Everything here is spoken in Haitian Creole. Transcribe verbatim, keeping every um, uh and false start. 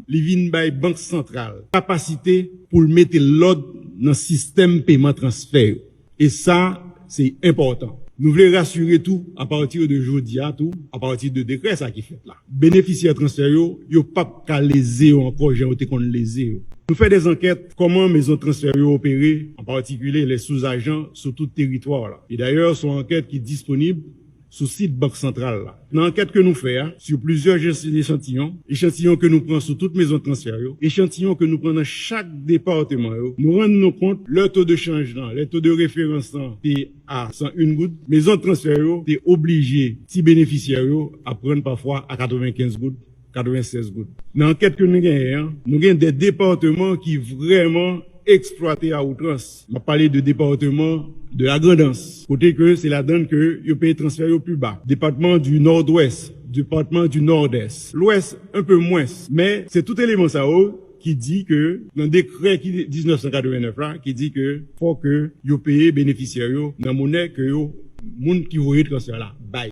Li vin bay Bank Santral kapasite pou l mete lòd nan sistèm peman transfè yo. E sa, se enpòtan. Nou vle rasire tou, apati de jodi a tou, apati de dekrè sa ki fèt la, benefisyè transfè yo, yo p ap ka leze yo ankò jan yo te konn leze yo. Nou fè de zankèt kòman mezon transfè yo opere, an patikilye lè sou ajan sou tout teritwa la. E dayè, se yon ankèt ki disponib sou sit Bank Santral la. Nan ankèt ke nou fè a, sou plizyè echantiyon, echantiyon ke nou pran sou tout mezon transfè yo, echantiyon ke nou pran nan chak depatman yo, nou rann nou kont lè to de chanj lan, lè to de referans lan te a san en goud, mezon transfè yo te oblije ti benefisyè yo ap rann pafwa a katrevenkenz goud, katrevennsèz goud. Nan ankèt ke nou genyen an, nou gen de depatman ki vrèman eksplwate a outrans. M ap pale de depatman de Lagrandans, kote ke se ladan l ke yo peye transfè yo pi ba. Depatman di Nòdwès, depatman di Nòdès. Lwès, un peu mwens, men se tout eleman sa yo ki di ke nan dekrè ki diznèf san katrevennèf la, ki di ke fò ke yo peye benefisyè yo nan monè ke yo, moun ki voye transfè la bay.